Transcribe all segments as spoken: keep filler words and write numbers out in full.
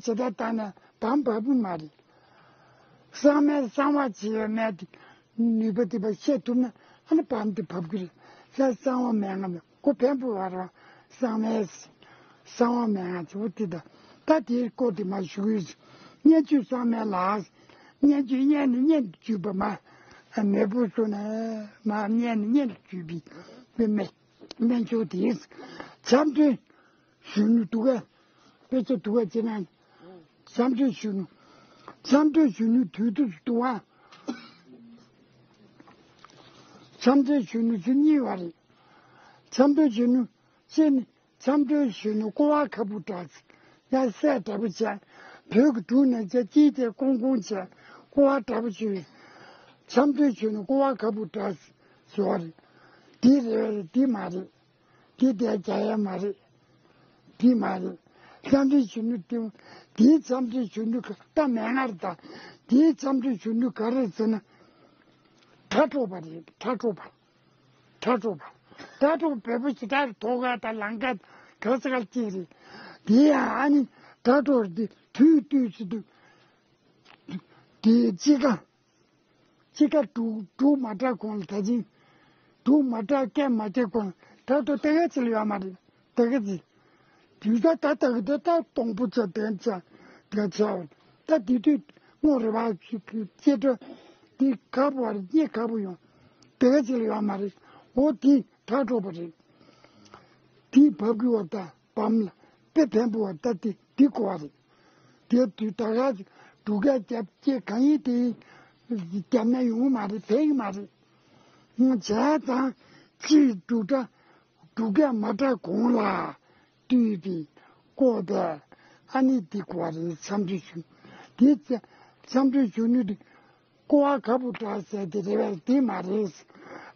ཇི་ལྟར་བཏང་ན་བམ་བབས་ཀྱི་མ་རེད། གསང་མའི་གསང་བ་བྱེད་པའི་སྨན་དེ་ནུས་པ་དེ་བ་བཤད་ཐུབ་ན་ཨ་ནི་བམ་དེ་བབས་ཀྱི་རེད། ས་གསང་བ་མན་ངག་མེད་ཁོ་བེམ་པོ་བ་ར་གསང་མའི་གསང་བ་མན་ངག་ཅིག་པོ་དེ་དང་ད་དེའི་སྐོར་དེ་མ་ཞུ་གི་ཡོད། སྙན་བརྒྱུད་གསང་མའི་ལགས། སྙན་བརྒྱུད་སྙན་ནི་སྙན་དུ་བརྒྱུད་པ་མ་མེས་པོ་སོ་ནས་མ་སྙན་ནི་སྙན་དུ་བརྒྱུད་པའི་མེ་སྨན་མཆོག་དེས། འཆམ་མཐུན་གཞོན་ནུ་དུ་ག་དཔེ་ཆ་དུ་ག་ཅེ་ན། འཆམ་མཐུན་གཞོན་ནུ། འཆམ་མཐུན་གཞོན་ནུ་དུས་དུ་དུ་བ། འཆམ་མཐུན་གཞོན་ནུ་ཚུ་གཉིས་བ་རེད། འཆམ་མཐུན་གཞོན་ནུ་ཅེ་ནི་འཆམ་མཐུན་གཞོན་ནུ་ཀོ་བ་ཁ་བུ་འདྲ་ཡ་སྲས་འདྲ་པོ་བྱས། བོད་ཀྱི་དྲུང་ནས་བྱས་ཅིའི་དེ་ཀོང་ཀོང་བྱས་ཀོ་བ་འདྲ་པོ་བྱས། འཆམ་མཐུན་གཞོན་ནུ་ཀོ་བ་ཁ་བུ་འདྲ་ཟེར་བ་རེད། འདི་རེད་རེད་འདི་མ་རེད། འདི་དེ་རྒྱ་ཡ་མ་རེད། འདི་མ་རེད། འཆམ་མཐུན་གཞོན་ནུ་དེ་འདིའི་འཆམ་མཐུན་གཞོན་ནུ་ག་ད་མན་ངག་རེད་ད། འདིའི་འཆམ་མཐུན་གཞོན་ནུ་ག་རེ་ཟེར་ན། དྲ་གྲོགས་པ་རེད་དྲ་གྲོགས་པ། དྲ་གྲོགས་པ། དྲ་གྲོགས་བོད་པ་ཞིག་དྲ་དོ་ག་དང་ལང་ཀ་ག་ས་ག་གཅིག་རེད། དེ་ཡང་ཨ་ནི་དྲ་གྲོགས་དེ་དུས་དུས་སུ་དུ་དེ་ཅི་ག་ཅི་ག་དྲུག་དྲུག་མ་དྲ་གོང་ལ་ད་ཅིང་དྲུག་མ་དྲ་སྐད་མ་སྐད་གོང་དྲ་གྲོགས་དེ་ག་ཅི་ལ་ཡོད་མ་རེད་དེ་ག་ཅི། དུས་ད་ད་ད་གི་ད་ད་སྟོང་པོ་ཚ་དན་ཚ་དན་ཚ་བ་ད་དེ་དུས་དངོས་རེ་བ་ཅི་ཅི་འདྲ་དེ་ག་བ་རེད་ཉེ་ག་བུ་ཡོང་དེ་ག་ཅི་ལ་ཡོད་མ་རེད། འོ་དེ་དྲ་གྲོགས་པ་རེད། དེའི་བབ་ཀྱི་བ་ད་བམ་ལ་དཔེ་བེམ་པོ་བ་ད་དེ་དེ་གོ་བ་རེད། དེ་དུས་ད་ག་འབྲུག་སྐད་རྒྱབ་ཀྱི་གང་ཡིན་དེ་རྒྱབ་ན་ཡོང་གི་མ་རེད་བས་ཡིན་མ་རེད། བྱས་ཙང་ཅིའི་འབྲུག་སྒྲ་འབྲུག་སྐད་མ་གྲགས་གོང་ལ་བཏུས་པའི་ཀོ་བས་ཨ་ནི་དེ་གོ་བ་རེད་འཆམ་མཐུན་ཞུ། དེ་འཆམ་མཐུན་ཞུ་ནུས་དེ། ཀོ་བ་ག་བུ་འདྲ་ཟེར་དེ་རེད་བས་དེ་མ་རེད།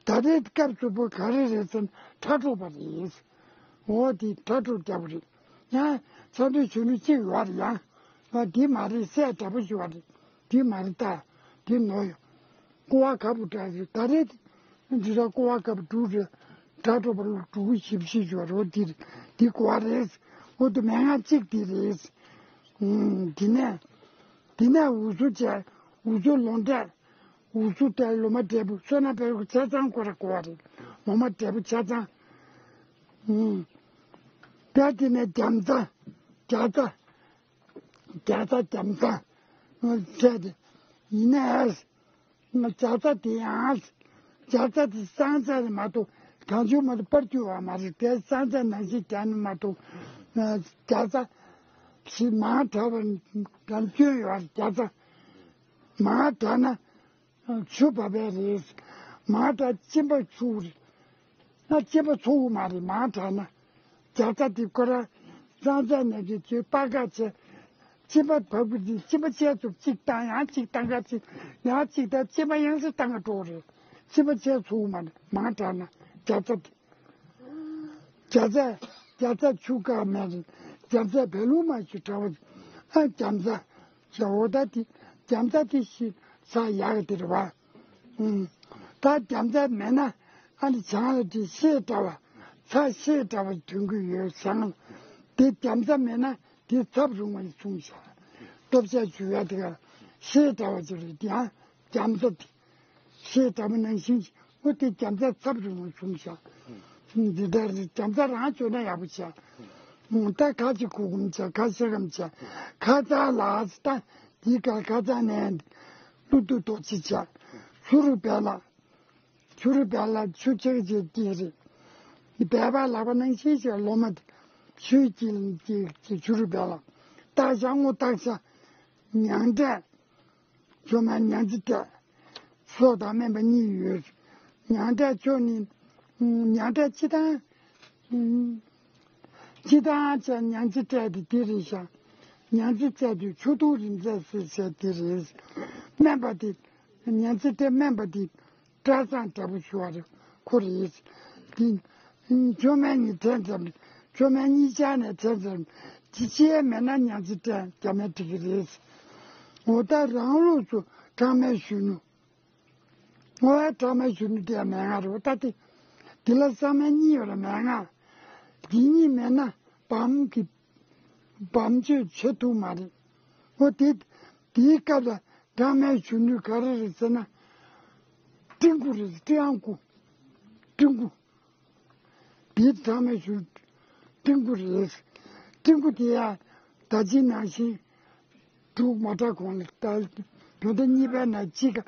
ད་རེས་སྐབས་སུ་བུ་ག་རེ་རེད་ཟེར་ན་དྲ་གྲོགས་པ་རེད། འོ་དེ་དྲ་གྲོགས་རྒྱབ་རེད། ཡང་ཚ་འདོད་གཞོན་ནུ་གཅིག་ཡོད་རེད་ཡང་། ཨ་དེ་མ་རེད་སྲས་འདྲ་པོ་ཞིག་ཡོད་རེད། དེ་མ་རེད་ད། དེ་ནོར་ཡོད། ཀོ་བ་ག་བུ་འདྲ་ཟེར་ད་རེད། འདི་ད་ཀོ་བ་ག་བུ་དྲུག་རེད། དྲ་གྲོགས་པ་ལོ་དྲུག་བཞི་བཞི་ཡོད་རེད་འོ་དེ་རེད། དེ་ཀོ་བ་རེད། འོ་དེ་མན་ངག་གཅིག་དེ་རེད། དེ་ནས་དེ་ནས་འུ་ཚོ་བྱས་འུ་ཚོ་ལོ་འབྲས། འུ་ཚོ་དེར་ལོ་མ་འབྲས་བུ་བསོད་ནམས་འབྲས་བུ་ཆ་ཚང་སྐོར་ར་གོ་བ་རེད། ལོ་མ་འབྲས་བུ་ཆ་ཚང་། ཨུམ། དེ་དེ་ནས་རྒྱམ་ཚ། རྒྱ་ཚ། རྒྱ་ཚ་རྒྱམ་ཚ། ཨུམ། བྱས་ཏེ། ཡིན་ནའི། རྒྱ་ཚ་དེ་ཡང་། རྒྱ་ཚ་དེ་གཙང་ཚ་རེད་མ་གཏོགས་གང་བྱུང་མ་གཏོགས་པར་གྱུར་བ་མ་རེད་དེ་གཙང་ཚ་ནང་བཞིན་རྒྱ་ནི་མ་གཏོགས། རྒྱ་ཚ། ཞིག་མང་དྲགས་པ་གང་སྐྱོན་ཡོད་རྒྱ་ཚ། མང་དྲགས་ན། ཆུ་བབས་པས་རེད། མང་དྲགས་གཅིན་པ་ཆུ་རེད། ན་གཅིན་པ་ཚོ་བོ་མ་རེད་མང་དྲགས་ན། རྒྱ་ཚ་དེ་ཁོ་རང་གཙང་ཚ་ནས་ཀྱི་ཚོས་པ་ཀ་བྱས། གཅིན་པ་བབས་ཀྱི་དེ་གཅིན་པ་བྱས་ཚུགས་གཅིག་བཏང་ཡང་གཅིག་བཏང་ག་གཅིག་ཡང་གཅིག་བཏང་གཅིན་པ་ཡང་སེ་བཏང་ག་འགྲོ་རེད། གཅིན་པ་བྱས་ཚུགས་མ་རེད་མང་དྲགས་ན་རྒྱ་ཚ་དེ། རྒྱ་ཚ། རྒྱ་ཚ་ཆུ་ཀ་མེད་རེད། རྒྱ་ཚ་བལ་ལུང་མ་ཞིག་གྲྭ་བ། ཨ་རྒྱ་ཚ། ཞྭ་འོ་ད་དེ་རྒྱ་ཚ་དེ་ཤི་ཚ་ཡག་དེ་རེད་བ། ཨུམ། ད་རྒྱ་ཚ་མེད་ན་ཨ་ནི་བྱང་ལ་དེ་ཤེས་གྲྭ་བ། ཚ་ཤེས་གྲྭ་བ་ཐོན་གི་ཡོད་བྱང་ལ། དེ་རྒྱ་ཚ་མེད་ན་དེ་ཚབ་རུང་བ་ཡིན་གསུངས་ཤག་སྟོབས་ཆ་ཞུ་ཡ་དེ་ག་ཤེས་གྲྭ་བ་ཅིག་རེད་དེ་ཡང་རྒྱ་ཚ་དེ། ཞེས་གྲྭ་པ་ནང་བཞིན་གྱི་འོ་དེ་རྒྱ་མཚར་ཚབ་རིང་བ་བྱུང་ཤག་འདི་ལྟར་རྒྱ་མཚར་རང་བཅོས་ན་ཡག་པོ་བྱས། ད་ཁ་ཅིག་གུ་གུམ་བྱས་ཁ་ཤས་གམ་བྱས་ཁ་ཚ་ལ་ད་འདི་ག་ཁ་ཚ་ནས་གླུ་དུ་རྡོ་རྗེ་བྱས་ཆུ་རུ་བལ་ལ་ཆུ་རུ་བལ་ལ་ཆུ་ཆེ་ཆེ་སྐྱེས་རེད། འདི་བལ་པ་ལག་པ་ནང་བཞིན་བྱས་ལོ་མ་དེ་ཆུའི་དཀྱིལ་ལ་སྐྱེས་ཆུ་རུ་བལ་ལ་སྟག་ཤ་སྔོ་སྟག་ཤ་མྱང་འབྲས། ཇོ་མོའི་ཉང་ཚི་ཏྲ། སྲོག་དང་སྨན་པ་གཉིས་ཡོད། ཉང་ཏྲ་ཁྱོད་ནི། ཉང་ཏྲ་སྤྱི་བཏང་། སྤྱི་བཏང་བྱས་ཉང་ཚི་ཏྲ་དེ་དེ་རེད་ཤག་ཉང་ཚི་ཏྲ་དེ་ཆུ་དུང་རིང་ཚད་ཟེར་བྱས་དེ་རེད། སྨན་པ་དེ། ཉང་ཚི་ཏྲ་སྨན་པ་དེ། སྐྲ་བཟང་འདྲ་པོ་ཞུ་བ་རེད། ཁོ་རེད། འདི། ཇོ་མོ་གཉིས་ཐེན་ཙམ། ཇོ་མོ་གཉིས་ཆ་ནས་ཐེན་ཙམ། ཅི་ཆེ་མེད་ན་ཉང་ཚི་ཏྲ་རྒྱ་མའི་འགྲིག་གི་རེད། འོ་ད་རང་ལུགས་སུ་ཁྲག་མའི་གཞོན་ནུ། འོ་ཁྲག་མའི་གཞོན་ནུ་དེ་ཡང་མན་ངག་རེད་འོ་ད་དེ། འདི་ལ་གསང་མའི་གཉིས་ཡོད་ལ་མན་ངག་འདི་གཉིས་མེད་ན་བམ་གྱི། བམ་ཆོས་བྱེད་ཐུབ་མ་རེད། འོ་དེ་དེའི་སྐབས་ལ་སྦྲང་མའི་གཞོན་ནུ་ག་རེ་རེད་ཟེར་ན། སྤྲིན་སྐུ་རེད། སྤྲིན་དབང་སྐུ། སྤྲིན་སྐུ། དེའི་སྦྲང་མའི་གཞོན་ནུ་སྤྲིན་སྐུ་རེད། སྤྲིན་སྐུ་དེ་ཡང་ད་ཅི་ནང་བཞིན་འབྲུག་མ་གྲགས་གོང་ལ་ད་བོད་ཟླ་གཉིས་པའི་ནང་གཅིག་ག་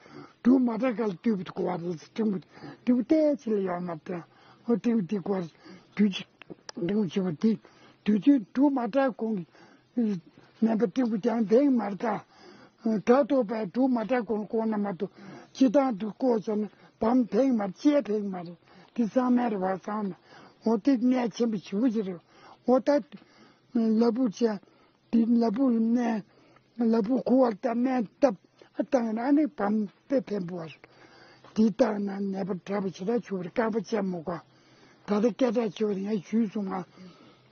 འབྲུག་མ་གྲགས་ག་ལ་བཏུས་པ་དེ་གོ་བ་རེད། སྤྲིན་སྐུ་སྤྲིན་སྐུ་ཏོག་ཙམ་ལས་ཡོད་མ་རེད། འོ་སྤྲིན་སྐུ་དེ་གོ་བ་རེད། དུས་ཅི་སྤྲིན་སྐུ་བྱེད་པ་དེ་དུས་ཚོད་འབྲུག་མ་གྲགས་གོང་གི་སྨན་པ་སྤྲིན་སྐུ་ཀྱང་ཕན་མ་རེད་ད། དྲ་ཐོག་པའི་འབྲུག་མ་གྲགས་གོང་བསྐོར་ན་མ་གཏོགས་སྤྱི་བཏང་དུ་བསྐོར་ཙམ་ན་བམ་ཕན་མ་རེད། ཅེས་ཕན་མ་རེད། དེ་གཙང་མའི་རེད་བ། གཙང་མ། འོ་དེ་གནད་ཆེན་པོ་ཞེ་པོ་ཅིག་རེད། འོ་ད་ལ་ཕུག་བྱས། དེ་ལ་ཕུག་ནས་ལ་ཕུག་ཁུ་བ་ལྟ་སྨན་བཏབ། ཨ་བཏང་ན་ཨ་ནི་བམ་དཔེ་ཕན་པོ་བ་རེད། དེ་བཏང་ན་ནད་པ་དྲག་པོ་ཞེ་དྲག་བྱུང་བར་རྐང་པ་བཅད་མི་དགོས། ད་ལྟ་སྐད་གྲགས་ཆེ་བ་རེད། ངས་ཞུས་སོང་ང་།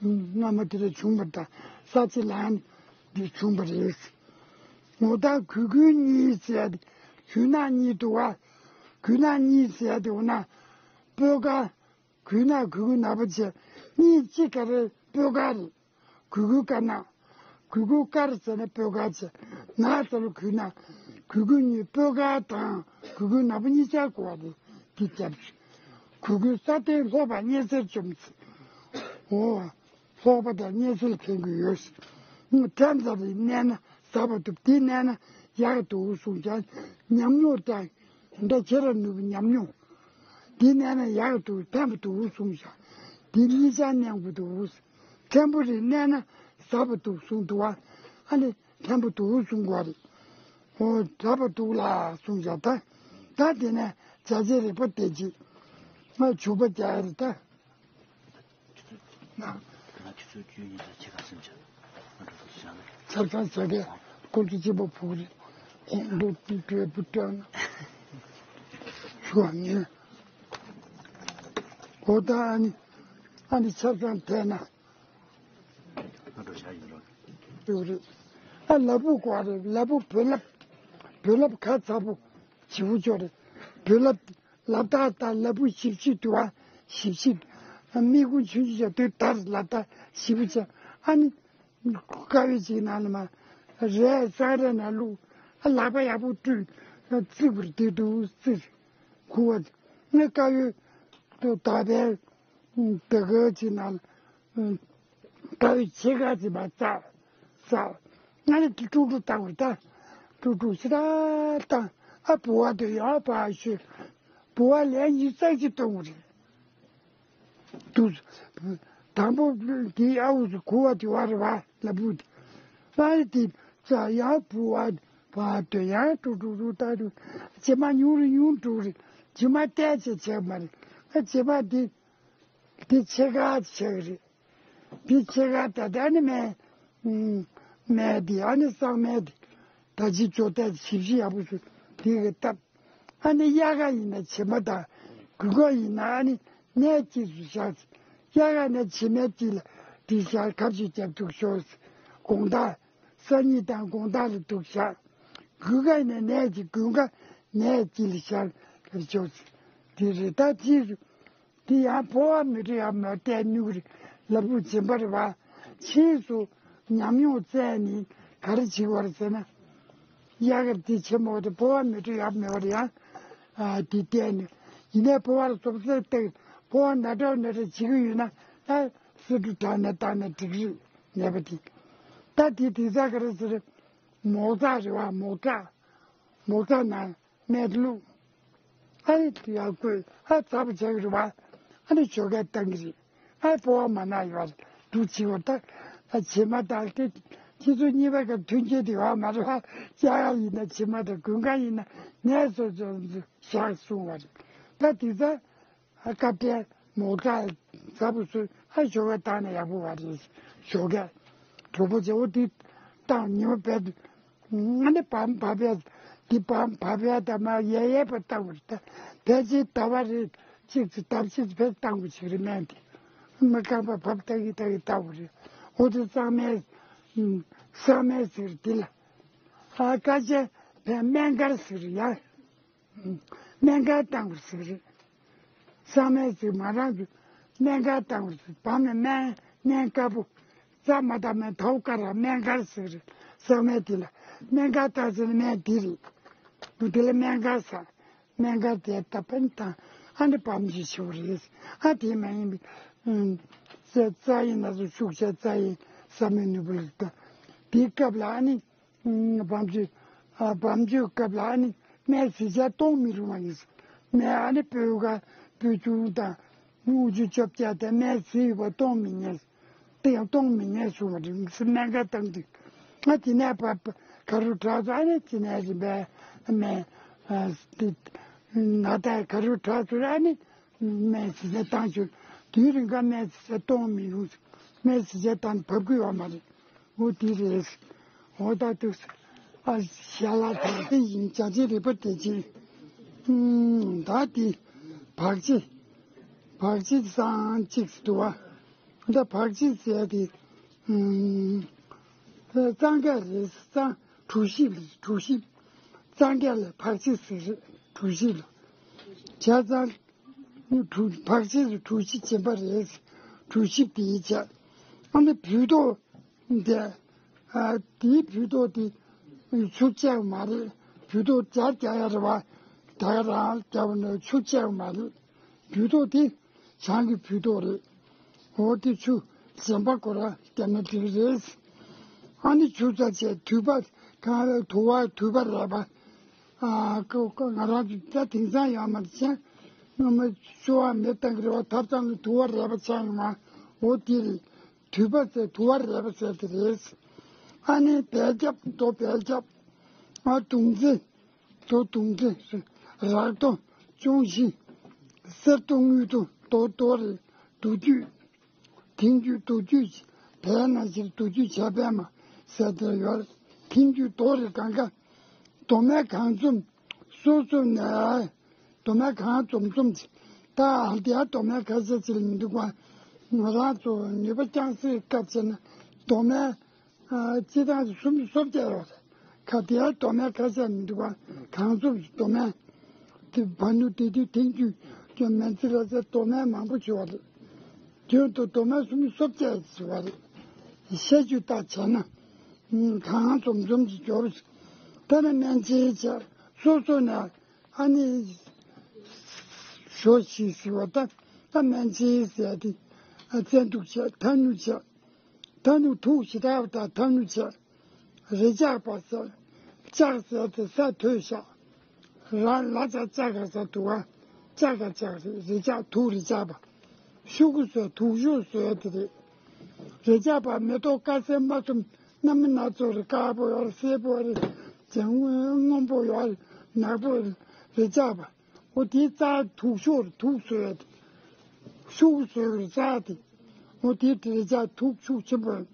སྔ་མ་དེ་ལ་བྱུང་བ་དང་ས་ཆེ་ལ་ནི་འདི་བྱུང་བ་རེད། ངོ་ཐག་གུ་གུལ་གཉིས་ཟེར་ཏེ་གུ་ནག་གཉིས་འདུག་བ། གུ་ནག་གཉིས་ཟེར་ཏེ་འོ་ན་སྤོས་དཀར། གུ་ནག་གུ་གུལ་ནག་པོ་བྱས་གཉིས་གཅིག་ག་རེ་སྤོས་དཀར་རེད། གུ་གུལ་དཀར་ནག་གུ་གུལ་དཀར་ཟེར་ན་སྤོས་དཀར་བྱས། ནག་ཟེར་ན་གུ་ནག་གུ་གུལ་གཉིས་སྤོས་དཀར་དང་གུ་གུལ་ནག་པོ་གཉིས་ཆར་གོ་བ་རེད། འདི་རྒྱབ་ཀྱི་གུ་གུལ་ས་སྟེང་ལྷོག་པ་སྙེད་སེལ་བཅོམ་ཟེར། འོ། ལྷོག་པ་དང་སྙེད་སེལ་ཕན་གྱི་ཡོད། ཁྲམ་ཟ་རེ་མནན་ན་ཟ་བ་ཐུབ། དེ་མནན་ན་ཡག་འདུག་གསུངས་ཀྱང་ཉམས་མྱོང་དང་འདྲ་ཁྱེད་རང་ནུས་པ་ཉམས་མྱོང་། དེ་མནན་ན་ཡག་འདུག་ཕན་པ་འདུག་གསུངས་ཤག་དེ་གཉིས་ཆར་མནན་དགོས་འདུག་ཕྲན་བུ་རེ་མནན་ན་ཟ་བ་འདུག་གསུངས་འདུག་བ། ཨ་ནི་ཕྲན་བུ་འདུག་གསུང་དགོས་རེད། འོ་ཟ་བ་འདུག་ལ་གསུངས་ཤག་ད་ད་དེ་ནས་བྱ་བྱེད་རིག་པ་དེ་གཅིག་ང་བྱུག་པ་རྒྱག་རེད་ད། ཆུ་ཚོད་ཆུ་ཚོད་བཅུ་གཉིས་དང་ཕྱེད་ཀ་ཟིན་ཆ། ང་འགྲོ་ཐུབ་བྱ་ནས། ཆབ་གསང་བྱ་གས་ཁོང་ཚོ་གཅིག་པ་ཕུག་རེད། ཁོང་ཚོ་དུས་དྲོད་བུ་སྤྲོད་ན་ཞུ་བ་ངས། འོ་ད་ཨ་ནི་ཨ་ནི་ཆབ་གསང་བལྟས་ན་ང་འགྲོ་བྱ་ཡིན་རོགས། ཡོད་རེད། ཨ་ལ་ཕུག་གོ་རེད། ལ་ཕུག་བོད་ལབ་བོད་ལབ་ཁ་ཚ་པོ་བྱིའུ་ཅོ་རེད། བོད་ལབ་ལབ་རྟགས་དང་ལ་ཕུག་ཞིབ་ཞིབ་དུ་བ་ཞིབ་ཞིབ། མིག་ཁུང་ཆུང་ཆུང་བྱ་དུས་ལྟར་ལབ་རྟགས་ཞིབ་པོ་བྱ། ཨ་ནི་དཀར་ཡོལ་ཅིག་ནང་ལ་མ་རས་སང་རས་ནང་བླུགས། ཨ་ལག་པ་ཡག་པོ་བཀྲུས། རྩིག་པར་དེ་འདུག་རྩིག་ཁུ་བ་ངས་དཀར་ཡོལ་དུ་དག་པའི་དེ་ག་ཅིག་ནང་ལ། ད་བའི་ཕྱེད་ཀ་ཅིག་མ་བཙགས། བཙགས། ང་ནི་དེ་དཀྲུག་དཀྲུག་བཏང་བ་རེད་ད། དཀྲུག་དཀྲུག་ཞེ་དྲག་བཏང་། ཨ་བུ་བ་དེ་ཡང་ཕར་བཤུས། བུ་བ་ལན་གཉིས་ཙམ་ཅིག་གཏོང་གི་རེད། དུ། དང་པོ་དེའི་ཨ་འུ་ཚོ་ཁུ་བ་དེ་བ་རེད་བ་ལ་བུ་དེ། ང་ནི་དེ་ཙ་ཡང་བུ་བ་བ་དེ་ཡང་དཀྲུག་དཀྲུག་དཀྲུག་བཏང་དུས་རྗེས་མ་ཉུང་རུ་ཉུང་དུ་འགྲོ་གི་རེད། རྗེས་མ་བལྟས་ཚེ་བྱས་མ་རེད། ཨ་རྗེས་མ་དེ། དེ་ཕྱེད་ཀ་ཆགས་ཀྱི་རེད། དེ་ཕྱེད་ཀ་ད་ལྟ་ནི་སྨན། སྨན་དེ་ཨ་ནི་གཙང་སྨན་དེ། ད་ཅི་ཅོ་ལྟ་ཞིབ་ཞིབ་ཡག་པོ་བཟོས་དེ་གི་བཏབ། ཨ་ནི་དབྱར་ཁ་ཡིན་ན་བྱེ་མ་དང་། དགུན་ཁ་ཡིན་ན་ཨ་ནི་སྣའི་དཀྱིལ་སུ་བཞག་དབྱར་ཁ་ན་བྱེ་མའི་དཀྱིལ་ལ་དེ་བཞག་ཁ་བཅུ་རྒྱབ་འདུག་ཤོག་དགོང་དག་སང་ཉིན་དང་དགོང་དག་ལ་འདུག་བཞག་དགུན་ཁ་ཡིན་ན་སྣའི་དཀྱིལ། དགུན་ཁ་སྣའི་དཀྱིལ་ལ་བཞག་ཁ་བཅུ་ཤོག་དེ་རེད་ད་དེ། དེ་ཡང་ཕོ་བ་མི་འགྲོ་ཡ་མེད་བལྟས་ནུས་ཀྱི་རེད། ལ་ཕུག་སྦྱིན་པ་རེད་བ། ཕྱིས་སུ་ཉམས་མྱོང་བཙལ་ནས་ག་རེ་བྱེད་དགོས་རེད་ཟེར་ན། དབྱར་ཁར་དེ་བྱེད་མ་དགོས་ཏེ་ཕོ་བ་མི་འགྲོ་ཡ་མེད་པ་རེད་ཡ། ཨ་དེ་བལྟས་ནས་ཡིན་ནའི་ཕོ་བར་སོབ་སེ་བཏེག་ཕོ་བ་ན་དྲག་ན་དྲག་བྱེད་ཀྱི་ཡོད་ན་ད་སེ་འབྲུ་དྲག་ནས་བཏང་ན་འགྲིག་རེད་ནད་པ་དེ། ད་དེ་དེ་ཚ་ག་རེ་ཟེར། མོག་ཚ་རེད་བ། མོག་ཚ། མོག་ཚ་ན། སྨན་བླུགས། ཨ་རེ་དེ་ཡར་བསྐོལ། ཨ་ཚ་པོ་ཆགས་ཀྱི་རེད་བ། ཨ་ནི་ཞོགས་ཀས་བཏང་གི་རེད། ཨ་ཕོ་བ་མ་ན་ཡོད་རེད་འདུག་བྱེད་པ་ད། ཨ་བྱེ་མ་དང་དེ་ཁྱེད་ཚོ་གཉིས་པ་ག་མཐུན་རྐྱེན་དེ་ཡོད་མ་རེད་བ། དབྱར་ཁ་ཡིན་ན་བྱེ་མ་དང་དགུན་ཁ་ཡིན་ན་ནད་སོ་སོ་བཞག་གསུང་བ་རེད། ད་དེ་ཚ། ཨ་སྐབས་དེར་མོག་ཚ་ཚ་པོ་ཚོས་ཨ་ཞོགས་ཀས་བཏང་ན་ཡག་པོ་བ་རེད། ཞོགས་ཀས་གྲོགས་པོ་བྱེད་འོ་དེ་བཏང་ཉི་མ་བས། ཨ་ནི་བམ་བབས་ཡས་དེ་བམ་བབས་ཡས་དང་མ་ཡལ་ཡལ་བ་བཏང་བ་རེད། ད་ཕལ་ཆེར་ཟླ་བ་རེ་གཅིག་ཙམ་ཟླ་གཅིག་ཙམ་ཕལ་བཏང་བ་ཞིག་རེད། སྨན་དེ་མི་རྐང་པ་བབས་ལྟ་གི་ལྟ་གི་བཏང་བ་རེད། འོ་དེ་གཙང་མའི་གཙང་མའི་ཟེར་དེ་ལ་ཨ་ཀ་ཅེ་ཕན་སྨན་དཀར་ཟེར་ཡ། སྨན་དཀར་བཏང་བར་ཟེར་རེད། གཙང་མའི་ཟེར་མ་རང་གི་སྨན་དཀར་བཏང་བར་ཟེར། བམ་ནི་སྨན་སྨན་དཀར་པོ། ཟ་མ་ད་མེད་དའུ་ཀ་ར་སྨན་ཁར་ཟེར་རེད། ཟ་མེད་དེ་ལ་སྨན་ཁར་ད་ཟེར་ན་སྨན་དེ་རེད། འདུག་དེ་ལ་སྨན་ཁར་ཟ། སྨན་ཁར་དེ་ད་པན་དང་ཨ་ནི་བམ་ཞིག་ཤོར་རེད། ཨ་དེ་མ་ཡིན་པའི་ཨུམ་ཟས་རྩ་ཡིན་ན་ཚོ་ཤུགས་ཆེ་རྩ་ཡིན་ཟ་མི་ནུས་པ་ལ་ད་དེའི་སྐབས་ལ་ཨ་ནི། བམ་ཆུ། བམ་ཆུའི་སྐབས་ལ་ཨ་ནི་སྨན་བཟི་བྱས་གཏོང་མི་རུང་བ་ཡིན། སྨན་ཨ་ནི་སྤོས་ཀ་སྤོས་ཆུང་དང་དངུལ་ཆུ་བཅོ་བརྒྱད་དེ་སྨན་བཟི་ཡོད་པ་གཏོང་མི་ཉན། དེ་ཡང་གཏོང་མི་ཉན་གསུངས་པ་རེད། སྨན་ཁ་བཏང་དུས་ང་དེ་ནས་བབ་ག་རུ་དྲག་སོང་ཨ་ནི་དེ་ནས་རིམ་པས་སྨན་ན་ད་ག་རུ་དྲག་སོང་ཨ་ནི། སྨན་བཟི་བྱས་བཏང་ཞུ། དུས་རིང་ག་སྨན་བཟི་བྱས་གཏོང་མི་ཡོང་། སྨན་བཟི་བྱས་བཏང་བབ་ཀྱི་ཡོད་མ་རེད། འོ་དེ་རེད། འོ་ད་དུ་ཨ་ཞལ་ལག་དང་དེ་ཡིན་བྱ་བྱེད་རིག་པ་དེ་ཅི། ད་དེ་བག་ཕྱེ། བག་ཕྱེ་བཟང་གཅིག་འདུག་བ། ད་བག་ཕྱེ་ཟེར་དེ་གཙང་ཁ་རེད། གཙང་གྲོ་ཞིབ་རེད། གྲོ་ཞིབ། གཙང་ཁ་ལ་བག་ཕྱེ་ཟེར་རེད། གྲོ་ཞིབ་ལ་བྱས་ཙང་། གྲུ་བག་ཕྱེ་གྲུ་བཞི་སྦྱིན་པ་རེད། གྲུ་བཞི་དེའི་ཆ། ཨ་ནི་བུལ་ཏོག་འདི། ཨ་དེའི་བུལ་ཏོག་དེ་ཆུ་བཅད་མ་རེད། བུལ་ཏོག་སྦྱར་རྒྱག་ཡ་རེད་བ། ད་ག་རང་རྒྱབ་ནས་ཆུ་བཅད་མ་རེད། བུལ་ཏོག་དེ་བྱང་གི་བུལ་ཏོག་རེད། འོ་དེ་ཆུ་སྦྱིན་པ་ཁོ་རང་རྒྱབ་ན་འགྲིག་རེད། ཨ་ནི་ཆུ་ཚ་བཅད་དུད་པ་གང་རེད་དུ་བ་དུད་པ་རེད་པ། ཨ་ཀོ་ཀོ་ང་རང་ཚོ་ད་དེང་སང་ཡོད་མ་རེད་ཅེ། སྔོན་མ་ཤོ་བ་མེ་བཏང་གི་རེད་བ། ཐབ་ཚང་གི་དུ་བ་རལ་པ་ཆགས་ཡོང་བ། འོ་དེ་རེད། དུད་པ་ཟེར་དུ་བ་རལ་པ་ཟེར་དེ་རེད། ཨ་ནི་བལ་རྒྱབ་རྡོ་བལ་རྒྱབ། ཨ་དུང་རྩེ། རྡོ་དུང་རྩེ། རག་རྡོ། ཅོང་ཞི། གསེར་རྡོ་དངུལ་རྡོ་རྡོ་རྡོ་རེད། རྡོ་རྒྱུས། ཐིང་རྒྱུ་རྡོ་རྒྱུས། བལ་ནང་བཞིན་རྡོ་རྒྱུས་བྱ་བལ་མ་ཟེར་དེ་ཡོད། ཐིང་རྒྱུ་རྡོ་རེ་གང་ག་རྡོ་སྨན་གང་འཛོམས། སོ་སོ་ནས་རྡོ་སྨན་གང་འཛོམས་འཛོམས་ཅིག་ད་ཨ་དེ་རྡོ་སྨན་ཁ་ཤས་ཅིག་ལ་མི་འདུག་ག་ང་རང་ཚོ་ནུས་པ་རྐྱང་སའི་སྐབས་བྱས་ན་རྡོ་སྨན་སྤྱི་བཏང་སུམ་ཅུ་སོ་བརྒྱད་ཡོད་རེད། ཁ་དེ་རྡོ་སྨན་ཁ་ཤས་མི་འདུག་ག་གང་འཛོམས་རྡོ་སྨན། དེ་བ་ནུ་དེ་དུས་ཐེངས་རྒྱུ་ཀྱང་མན་ཙི་ལ་ཟེར་རྡོ་སྨན་མང་པོ་བྱུང་བ་རེད། དོན་དུ་རྡོ་སྨན་སུམ་ཅུ་སོ་བརྒྱད་བྱུང་བ་རེད། བཤད་རྒྱུ་ལྟར་བྱས་ན། གང་འཛོམས་འཛོམས་ཀྱི་འབྱོར། ད་ནི་སྨན་ཆེན་བྱས་སོ་སོ་ནས་ཨ་ནི་ཞོ་ཞིག་ཟེར་བ་ད་ད་སྨན་ཆེན་ཟེར་ཏེ་བཙན་དུག་བྱས་ཐ་ནུ་བྱས། ད་ནུ་དུག་ཞེ་དྲག་པ་དང་ཐ་ནུ་བྱས། རེ་ལྕག་པ་ཟེར། ལྕག་ཟེར་དེ་ས་ཐོས་ཤག་ར་ལ་ལྕག་ལྕག་ག་ཟེར་དུག་ག་ལྕག་ག་ལྕག་རེད། རེ་ལྕག་དུག་རེ་ལྕག་པ། ཤུ་གུ་ཟེར་དུག་ཤུ་ཟེར་དེ་རེད། རེ་ལྕག་པ་མེ་ཏོག་དཀར་སེར་དམར་གསུམ་སྣ་མིན་སྣ་ཚོགས་རེད། དཀར་པོ་ཡོད་རེད། སེར་པོ་རེད། ཅན་སྔོན་པོ་ཡོད་རེད། ནག་པོ་རེད། རེ་ལྕག་པ། འོ་དེའི་རྩ་དུག་ཤོར་དུག་ཟོས་ཏེ། ཤུགས་ཟོས་པའི་རྩ་དེ། འོ་དེའི་དྲི་ཆ་དུག་ཤུགས་ཆེན་པོ།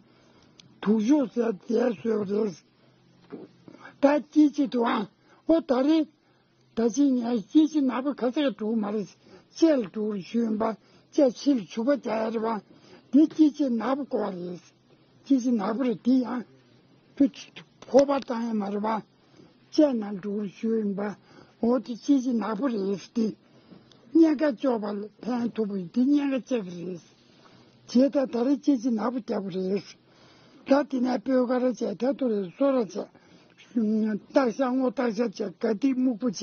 དུག་ཤོར་ཟེར་དེ་ཟོས་པ་རེད། ད་སྐྱེ་ཅི་དུ་ཨ། འོ་ད་རེས། ད་ཅི་ངས་སྐྱེ་ཅི་ནག་པོ་ག་ཚད་འགྲོ་གི་མ་རེད། ལྕེ་ལ་འགྲོ་གི་ཞུས་ཡིན་པ། ལྕེ་ཕྱི་ལ་བྱུག་པ་རྒྱག་ཡ་རེད་པ། འདི་སྐྱེ་ཅི་ནག་པོ་དགོས་པ་རེད། ཅི་ཞིག་ནག་པོ་རེད་དེ་ཡང་། ཁོ་ཕོ་བ་བཏང་ཡ་མ་རེད་པ། ལྕེ་ནང་འགྲོ་རུ་ཞུ་ཡིན་པ། འོ་དེ་ཅི་ཞིག་ནག་པོ་རེད་དེ། གཉན་ཁ་གཅོག་པ་ལ་ཕན་ཐོགས་པ་ཡིན་དེ་གཉན་ཁ་གཅོག་གི་རེད། བྱས་ད་ད་རེས་ཅི་ཞིག་ནག་པོ་རྒྱག་པ་རེད། ད་དེ་ནས་སྤོས་ཀ་ར་བྱས་ད་ཐུ་རེ་སོ་ར་བྱས། སྟག་ཤ་སྔོ་སྟག་ཤ་བྱས་ག་ཏིག་སྨུག་པོ་བྱས་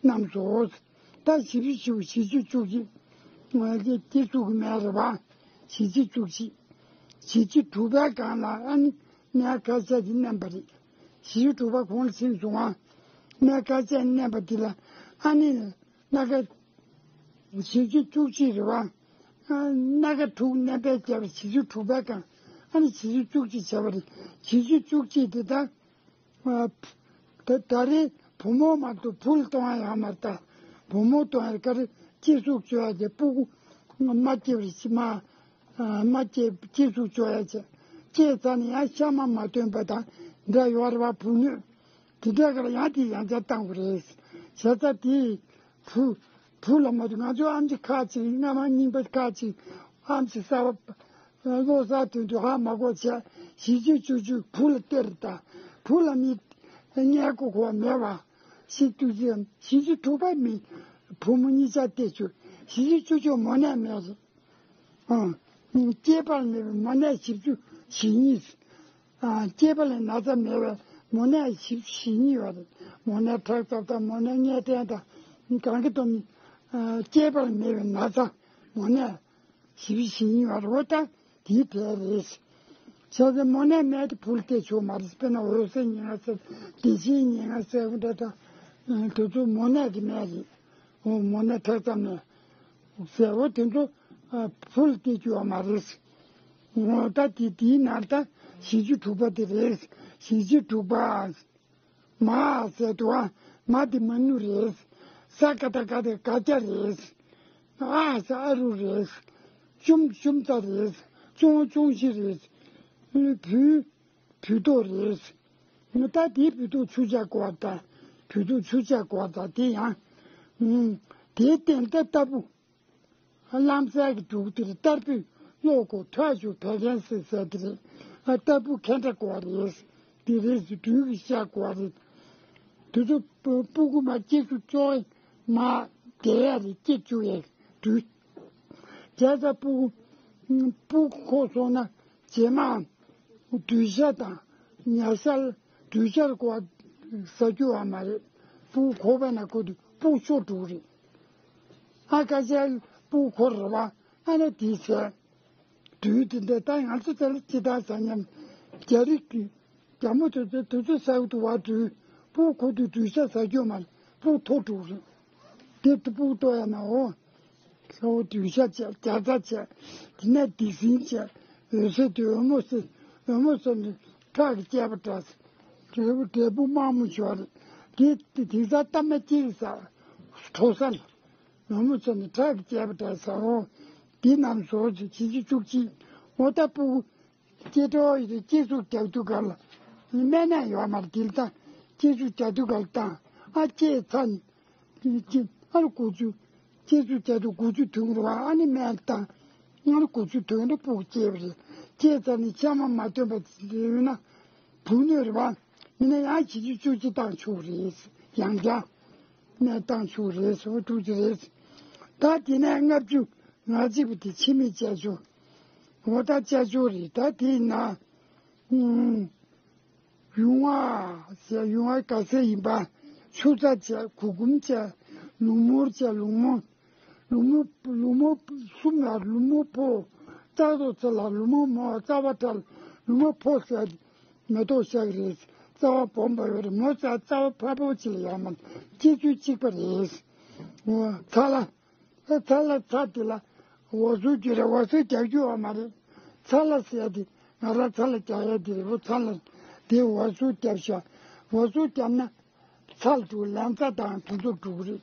རྣམས་སོ། ད་བཞི་བཅུ་བཞི་བཅུ་བཞི་བཅུ་བཅུ་གཅིག་ང་ཚོས་སྐྱེ་ཚུལ་གྱི་སྨན་རེད་པ། བཞི་བཅུ་བཅུ་གཅིག་བཞི་བཅུ་དྲུག་པའི་སྒང་ལ་ཨ་ནི་སྨན་ཁ་ཤས་ཀྱིས་མནན་པ་རེད། བཞི་བཅུ་དྲུག་པ་གོང་ལ་ཕྱིན་སོང་ང་། སྨན་ཁ་ཤས་མནན་པ་འདི་ལ་ཨ་ནི་སྣ་ཁ་བཞི་བཅུ་བཅུ་གཅིག་རེད་པ། སྣ་ཁ་དྲུག་མནན་པའི་རྒྱབ་བཞི་བཅུ་དྲུག་པའི་སྒང་ཨ་ནི་བཞི་བཅུ་བཅུ་གཅིག་བྱས་པ་རེད། བཞི་བཅུ་བཅུ་གཅིག་འདི་ད། ད་ད་རེས་བུ་མོ་མ་གཏོགས་བུ་ལ་གཏོང་ཡ་ཡོད་མ་རེད་ད། བུ་མོ་གཏོང་ཡ་ག་རེ་སྐྱེ་ཟུག་བཅོ་ཡ་དེ་སྤུ་གུ་མ་སྐྱེ་བར་ཤི་མ། མ་སྐྱེ་སྐྱེ་ཟུག་བཅོ་ཡ་བྱས། སྐྱེས་ཚར་ནས་ཡང་ཤ་མ་མ་བཏོན་པ་དང་འདྲ་ཡོད་རེད་པ་བུ་སྣོད། དེ་འདྲ་ག་ལ་ཡང་དེ་ཡང་བསྐྱར་བཏང་དགོས་རེད། བྱས་ཙང་དེ་བུ་བུ་ལ་མ་གཏོགས་ང་ཚོ་ཨམ་ཆི་ཁག་ཅིག་སྔ་མ་རྙིང་པ་ཁག་ཅིག་ཨམ་ཆི་གསར་པ། བློ་གསར་དོན་དུ་ཧ་མ་གོ་བྱས་བཞི་བཅུ་བཅུ་བཅུ་བུ་ལ་སྟེར་ད། བུ་ལ་མི་མངལ་སྒོ་གོ་མེད་པ། ཞིག་ཏུ་བཞི་བཅུ་དྲུག་པ་མི་བུ་མོ་གཉིས་ཆ་སྟེར་བཅུ། བཞི་བཅུ་བཅུ་བཅུ་མོ་ནད་མེད་རེད། ཨང་། སྐྱེས་པ་མེད་པའི་མོ་ནད་བཞི་བཅུ་ ཞེ་གཉིས། ཨ། སྐྱེས་པ་ལ་ན་ཚ་མེད་པའི་མོ་ནད་བཞི་བཅུ་ཞེ་གཉིས་ཡོད་རེད། མོ་ནད་ཁྲག་འཐབ་དང་མོ་ནད་ངད་ལྡན་དང་། གང་གི་དོན་ནི། ཨ། སྐྱེས་པ་ལ་མེད་པའི་ན་ཚ་མོ་ནད་བཞི་བཅུ་ཞེ་གཉིས་ཡོད་རེད། འོ་ད་དེའི་གྲས་རེད། བྱས་ཙང་མོ་ནད་མེད་དེ་བུ་ལ་སྟེར་ཆོག་མ་རེད། དཔེར་ན་འོད་ཟེར་ཉེར་ལྔ་ཟེར། བདེ་ཆེན་ཉེར་ལྔ་ཟེར་བ་འདྲ་འདྲ། དེ་ཚོ་མོ་ནད་ཀྱི་ནད་རེད། འོ་མོ་ནད་ཁྲག་འཐབ་ནད་ཟེར་བ་དེ་ཚོ། ཨ། བུ་ལ་སྟེར་རྒྱུ་ཡོད་མ་རེད། འོ་ད་དེ་དེའི་ནང་ད་བཞི་བཅུ་དྲུག་པ་དེ་རེད། བཞི་བཅུ་དྲུག་པ། མ་ཟེར་དུས། ཨ། མ་དེ་མ་ནུ་རེད། ས་ཀ་བཏགས་སྒ་དེ་སྒ་སྐྱ་རེད། ཨ་ཟེར་ཨ་རུ་རེད། ཅུམ་ཅུམ་ཙ་རེད། ཅུང་ཅུང་ཞི་རེད། བུ་བུ་ཏོ་རེད། ད་དེའི་བུ་ཏོ་ཆུ་བྱ་གོ་བ་དང་། བུ་ཏོ་ཆུ་བྱ་གོ་བ་དང་དེ་ཡང་། ཨུམ། དེའི་སྟེང་ད་ལྟ་བུ། ལམ་སེལ་གྱི་འབྲུག་དེར་ལྟར་བུས་བློ་ཁོག་ཐོག་ཆུ་བད་ཀན་སྲིད་ཟེར་དེ་རེད། ལྟར་བུ་ཁེ་འདྲ་གོ་བ་རེད། དེ་རེད་སུ་སྦྲུལ་གྱི་ཤ་གོ་བ་རེད། དེ་ཚོ་སྤུ་གུ་མ་སྐྱེ་ཚུ་ཅོག་མ་དེ་ཡ་རེད། སྐྱེ་བཅུག་ཡས་སྦྲུལ། བྱས་ཙང་སྤུ་གུ་སྤུ་གུ་ཁོག་སོང་ན་རྗེས་མ་སྦྲུལ་ཤ་དང་ཉ་ཤ་ལ་སྦྲུལ་ཤ་ལ་གོ་བ་ཟ་རྒྱུ་བ་མ་རེད། སྤུ་གུ་ཁོག་པ་ན་ཁོ་དུ་སྤུ་གུ་ཤོར་འགྲོ་གི་རེད། ཨ་ཁ་ཤས་སྤུ་གུ་ཁོ་རེད་བ། ཨ་ནི་དེའི་ཚེ། དུས་དེ་འདྲ་ད་ང་ཚོ་དེ་ལ་ཅི་ལྟར་ཟ་སྙམ། རྒྱ་རིགས་ཀྱི་རྒྱ་མོ་དེ་ཚོ་དུས་ཚོད་ཟ་གི་འདུག་བ། སྦྲུལ་སྤུ་གུ་ཁོ་དུས་སྦྲུལ་ཤ་ཟ་རྒྱུ་མ་རེད། སྤུ་གུ་ཐོར་འགྲོ་གི་རེད། དེ་སྤུ་གུ་ཐོར་ཡ་ན་འོ། ལྷོ་སྦྲུལ་ཤ་བྱས། རྒྱ་ཚ་བྱས། དེ་ནས་སྡིག་སྲིན་བྱས། འོད་ཟེར་དུ་འོལ་མོ་ཟེར། འོལ་མོ་ཟེར་ནི་ཁྲག་གིས་བསྐྱེད་པ་འདྲ། འབྲས་བུ་འབྲས་བུ་དམར་མོ་ཞོ་རེད། དེ་དེ་ཚ་ཏ་མ་གཅིག་ཟ། གྲོ་ས་ལ། འོལ་མོ་ཟེར་ནི་ཁྲག་གིས་བསྐྱེད་པ་འདྲ་ཟ། འོ། དེ་རྣམས་སོ་བཞི་བཅུ་གཅིག་འོ་ད་སྤུ་གུ་སྐྱེ་འགྲོ་ཡི་སྐྱེ་ཟུག་རྒྱག་དུས་སྐབས་ལ་སྨན་ནད་ཡོད་མ་རེད། དེ་ལ་ད་སྐྱེ་ཟུག་རྒྱག་དུས་སྐབས་ལ་བཏང་། ཨ་སྐྱེས་ཚར་ནས། ཨ་ལ་དགུ་བཅུ། སྐྱེ་ཚུལ་བྱ་དུས་དགུ་བཅུ་ཐུང་རུ་བ། ཨ་ནི་སྨན་བཏང་། ང་ལ་དགུ་བཅུ་ཐུང་རུ་སྤུ་གུ་སྐྱེས་པ་རེད། སྐྱེས་ཚར་ནས་ཆ་མ་མ་ཐོན་པ་ཡོད་ན། བུ་སྣོད་རེད་བ། མིན་ན་ཡང་བྱི་ཅུ་བཅུ་གཅིག་བཏང་ཆོག་རེད། ཡང་བསྐྱར་སྨན་བཏང་ཆོག་རེད། སོ་བཅུ་གཅིག་རེད། ད་དེ་ནས་ལྔ་བཅུ་ང་གཅིག་པུ་དེ་ཕྱི་མི་ཅ་ཅོ། འོ་ད་ཅ་ཅོ་རེད། ད་དེ་ཡིན་ན། ཨུམ། ཡུང་བ་ཟེར། ཡུང་བ་ག་ཚད་ཡིན་པ། ཆུ་རྩྭ་བྱས། གུར་གུམ་བྱས། ལུག་མོར་བྱས། ལུག་མོ། ལུག་མོ། ལུག་མོ་གསུམ་ལ་ལུག་མོ་ཕོ། རྩ་རོ་ཚེ་ལ་ལུག་མོ་མོ། རྩ་བ་བྲལ། ལུག་མོ་ཕོ་ཟེར། མེ་ཏོག་ཤག་རེད། རྩ་བ་སྦོམ་པ་ཡོད་རེད། མོ་རྩ་རྩ་བ་ཕ་བོ་ཅི་ལ་ཡོད་མ་རེད། སྐྱེ་ཚུལ་གཅིག་པ་རེད། འོ་ཚ་ལ། ཚ་ལ་ཚ་དེ་ལ་འོ་ཟུག་རྒྱུ་རེད། འོ་ཟུག་རྒྱག་རྒྱུ་ཡོད་མ་རེད། ཚ་ལ་ཟེར་དེ་ང་རང་ཚ་ལ་རྒྱག་ཡ་དེ་རེད། འོ་ཚ་ལ་དེ་འོ་ཟུག་རྒྱབ་ཤག་འོ་ཟུག་རྒྱབ་ན་ཚ་ལ་འགྲོ། ལན་ཚ་དང་དེ་ཚོ་འགྲོ་གི་རེད།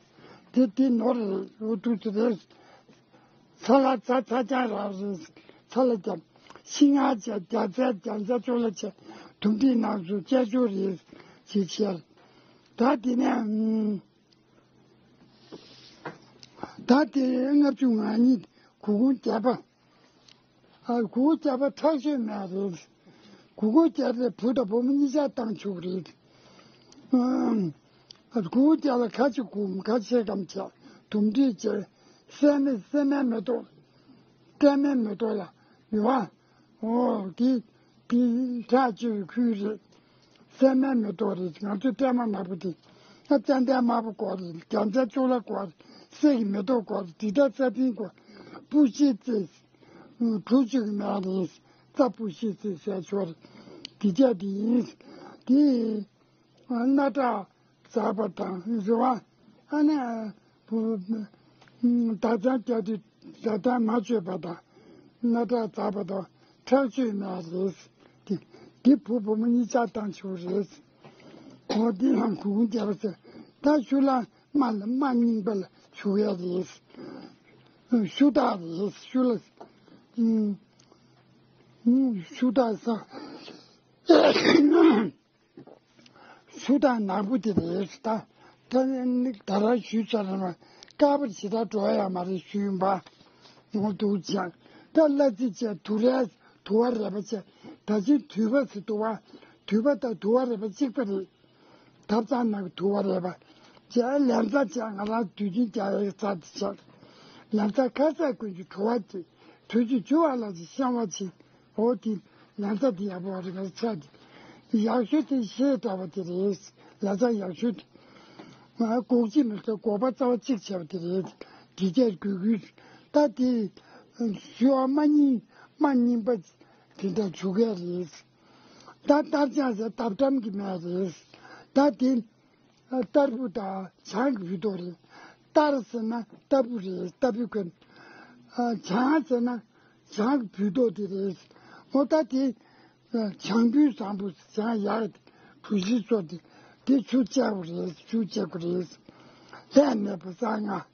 དེ་དེ་ནོར་རེད། འོ་དུས་ཚོད་རེད། ཚ་ལ་ཚ་ཚ་རྐྱང་རང་རེད། ཚ་ལ་རྒྱབ། ཤིང་ང་བྱས། རྒྱ་ཚལ། རྒྱ་ཚལ་ཅོག་ལ་བྱས། དུམ་བུའི་ནང་སུ་ཅ་ཅོ་རེད། ཅེས་བྱས། ད་དེ་ནས། ད་དེ་ལྔ་བཅུ་ང་གཉིས་གུར་གུམ་བརྒྱད་པ། ཨ། གུར་གུམ་བརྒྱད་པ་ཁྲག་སྦྱོར་སྨན་རེད། གུར་གུམ་བརྒྱད་པ་བུ་དང་བུ་མོ་གཉིས་ཆར་བཏང་ཆོག་རེད། ཨ། གུར་གུམ་བརྒྱད་པ་ཁ་ཆེ་གུར་གུམ། ཁ་ཆེ་སྐམ་བྱས། དུམ་སྒྲིལ་བྱས། སྲན་མའི་སྲན་མའི་མེ་ཏོག་སྲན་མའི་མེ་ཏོག་ལ་ཡོད་པ། འོ་དེ་དེ་ཁྲག་སྦྱོར་བའི་ཁུལ་རེད། སྲན་མའི་མེ་ཏོག་རེད། ང་ཚོའི་པད་མ་ནག་པོ་དེ། ཨ། ཙན་དན་དམར་པོ་དགོས་རེད། རྒྱ་ཚལ་བཅུ་ལ་དགོས་རེད། གསེར་གྱི་མེ་ཏོག་དགོས་རེད། དྲི་ཐག་ས་ཕིང་དགོས། སྤུ་ཤིང་རྩི། གྲུ་གཅིག་གི་མེ་རེད། རྩ་སྤུ་ཤིང་རྩི་ཟེར་ཆོག་རེད། དེ་ཅག་དེ་ཡིན། དེ་སྣ་ཁྲག་འཛག་པ་དང་ཟེར་བ། ཨ་ནི་བུ་བདག་འཛིན་རྒྱག་དུས་བདག་འཛིན་མ་བཅོས་པ་དང་། སྣ་ཁྲག་འཛག་པ་དང་ཁྲག་སྦྱོར་སྨན་རེད། དེ་དེ་བུ་བུ་མོ་གཉིས་ཆར་བཏང་ཆོག་རེད། འོ་དེ་ཡང་གུར་གུམ་བརྒྱད་པ་ཟེར། ད་ཤུ་ལ་རྨ་ལ་རྨ་རྙིང་པ་ལ་བྱུག་ཡ་རེད། ཤུ་དག་རེད། ཤུ་ལ། ཨུམ། ཤུ་དག་ས། ཤུ་དག་ནག་པོ་དེ་རེད། ད་ད་ད་རང་ཞུས་ཚར་རེད་མ། དཀར་པོ་ཇི་ལྟར་འགྲོ་ཡ་མ་རེད་ཞུས་ཡིན་པ། ངོ་འདུག་ཅག་ད་གླ་རྩི་བྱས། དུ་རས་དུ་བ་རས་པ་བྱས། ད་ཅི་དུད་པ་ཟེར་འདུག་བ། དུད་པ་དང་དུ་བ་རས་པ་གཅིག་པ་རེད། ཐབ་ཚང་ནང་གི་དུ་བ་རས་པ་བྱས། ལན་ཚྭ་བྱས། ང་རང་དུས་རྒྱུན་རྒྱག་ཡའི་རྩྭ་དེ་བྱས། ལན་ཚྭ་ཁ་ཟས་ཀུན་གྱི་བྲོ་བ་དེ། དུས་ཀྱི་རྒྱུ་བ་ལ་ཅིག་བཤང་བ་བྱེད། འོ་དེ་ ལན་ཚ་དེ་ཡག་པོ་རེད། ང་ཚ་དེ་ཡག་ཤོས་དེ་ཤེས་འདྲ་བ་དེ་རེད། ལན་ཚ་ཡག་ཤོས་དེ་ང་སྒོག་གཅིག་མི་ཚོ་སྒོག་པ་རྩ་བ་གཅིག་བྱས་པ་དེ་རེད། དེ་གས་དགོས་ཀྱི་ད་དེ་ཞུ་བ་མ་རྙིང་མ་རྙིང་པ་དེ་འདྲ་བྱུག་གས་རེད། ད་གཏར་ཆང་ཟེར་བཏབ་ཁྲམ་གྱི་སྨན་རེད། ད་དེ་གཏར་བུ་དང་ཆང་གི་བུལ་ཏོག་རེད། གཏར་ཟེར་ན་ལྟ་བུ་རེད། ལྟ་བུའི་ཁོན། ཆང་ཟེར་ན་ཆང་གི་བུལ་ཏོག་དེ་རེད། འོ་ད་དེ་ཆང་བུལ་བཟང་པོ་ཆང་ཡག་དེ་བུལ་ཤིང་བཙོ་དེ་དེ་ཆུ་བཅད་དགོས་རེད། ཆུ་བཅད་དགོས་རེད། ལྷད་མེད་པ་གསང་སྔགས།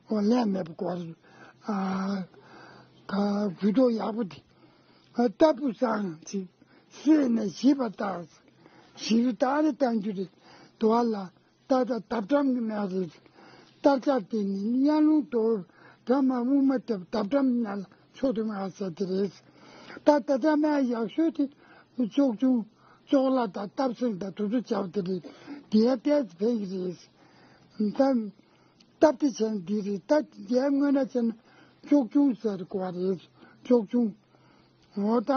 འོ་ལྷད་མེད་པ་སྐོར། ཨ་ག་བུལ་ཏོག་ཡག་པོ་དེ། ཨ་ལྟ་བུ་བཟང་ཅིག་བསྲེས་ནས་ཞིབ་པ་བཏགས། ཞིབ་པ་བཏགས་ནས་བཏང་རྒྱུ་རེད། དུ་བ་ལ་ད་ལྟ་བཏབ་ཁྲམ་གྱི་སྨན་རེད། གཏར་ཆང་དེ་ནི་གཡས་རླུང་དོར། དགྲ་དམར་དབུགས་མ་བཏབ། བཏབ་ཁྲམ་ན་ལ་མཆོག་ཏུ་མངའ་ཟེར་དེ་རེད། ད་ད་ལྟ་སྨན་ཡག་ཤོས་དེ་ཅོག་ཆུང་ཅོག་ལ་དང་སྟབས་སེང་དང་དུ་ཚོ་བྱ་བ་དེ་རེད། དེ་ཡ་ཏོག་ཙམ་ཕན་གྱི་རེད། ད་སྟབས་བདེ་བྱས་ན་འདི་རེད། ད་རྒྱལ་དངོས་གནས་བྱས་ན་ཅོག་ཆུང་ཟེར་དགོས་པ་རེད། ཅོག་ཆུང་། འོ་ད་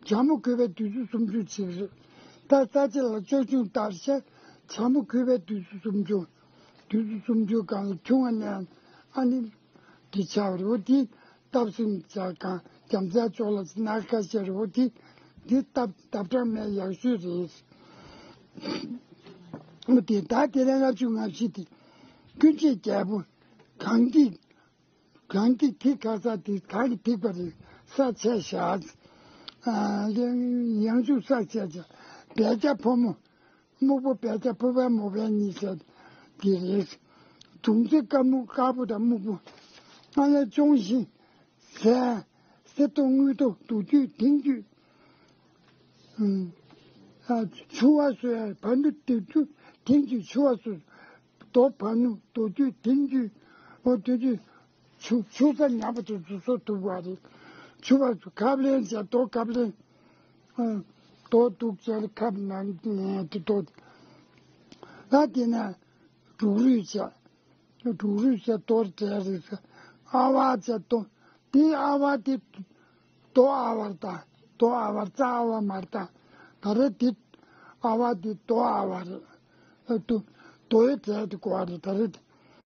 བྱ་མོ་གུས་པའི་བདུད་རྩི་སུམ་ཅུ་ཅིག་རེད། ད་ས་ཆ་ལ་ཅོག་ཆུང་བཏབ་ཤག་བྱ་མོ་གུས་པའི་བདུད་རྩི་སུམ་ཅུ། བདུད་རྩི་སུམ་ཅུ་སྒང་ལ་ཁྱུང་བ་ནས་ཨ་ནི་འདི་ཆགས་རེད། འོ་དེ་སྟབས་སེང་བྱ་གང་རྒྱ་མཚལ་ཅོག་ལ་སྣ་ཁ་ཤར་རེད། འོ་དེ་འདི་བཏབ་བཏབ་ཁྲམ་སྨན་ཡག་ཤོས་རེད། འོ་དེ་ད་དེ་རིང་ལྔ་བཅུ་ང་བཞི་དེ་ཀུན་བྱེད་རྒྱལ་པོ་གང་འདི་གང་འདི་ཐིག་ཁ་ས་དེ་གང་གི་ཐིག་པ་རེད། ས་ཆད་བཞག་ཨ་ཡང་ཡང་ཆུ་ས་ཆད་བཞག་བལ་སྐྱ་ཕོ་མོ། སྨུག་པོ་བལ་སྐྱ་ཕུར་པ་མོ་བལ་གཉིས་ཟེར་དེ་རེད། དུང་རྩེ་དཀར་སྨུག་དཀར་པོ་དང་སྨུག་པོ། ཨ་ལ་ཅོང་ཞི་ཟས། སེར་ཏོག་དངུལ་ཏོག་རྡོ་རྒྱུས་དེང་རྒྱུས། ཨ་ཆུ་བ་སོས་བ་ནུ་རྡོ་རྒྱུས་དེང་རྒྱུས་ཆུ་བ་སོས། རྡོ་བ་ནུ་རྡོ་རྒྱུས་དེང་རྒྱུས། འོ་རྡོ་རྒྱུས་ཆུ་ཆུ་ས་ཉམས་པ་དེ་ཚོ་སོ་ཐུབ་པ་རེད། ཆུ་བ་ཁབ་ལེན་བྱས་རྡོ་ཁབ་ལེན། ཨ་རྡོ་གཏུགས་བྱས་ཁབ་ནང་དེ་རྡོ། ད་དེ་ནས་འབྲུག་རུས་བྱས། འབྲུག་རུས་བྱས་རྡོ་བྲལ་རེད་ཟེར། ཨ་བ་བྱས་རྡོ། དེ་ཨ་བ་དེ་རྡོ་ཨ་བར་དང་རྡོ་ཨ་བར་རྩ་ཨ་བ་མར་དང་། ད་རེད་དེ་ཨ་བ་དེ་རྡོ་ཨ་བ་རེད། ཨ་དུ་རྡོའི་གྲས་དེ་གོ་བ་རེད། ད་རེད་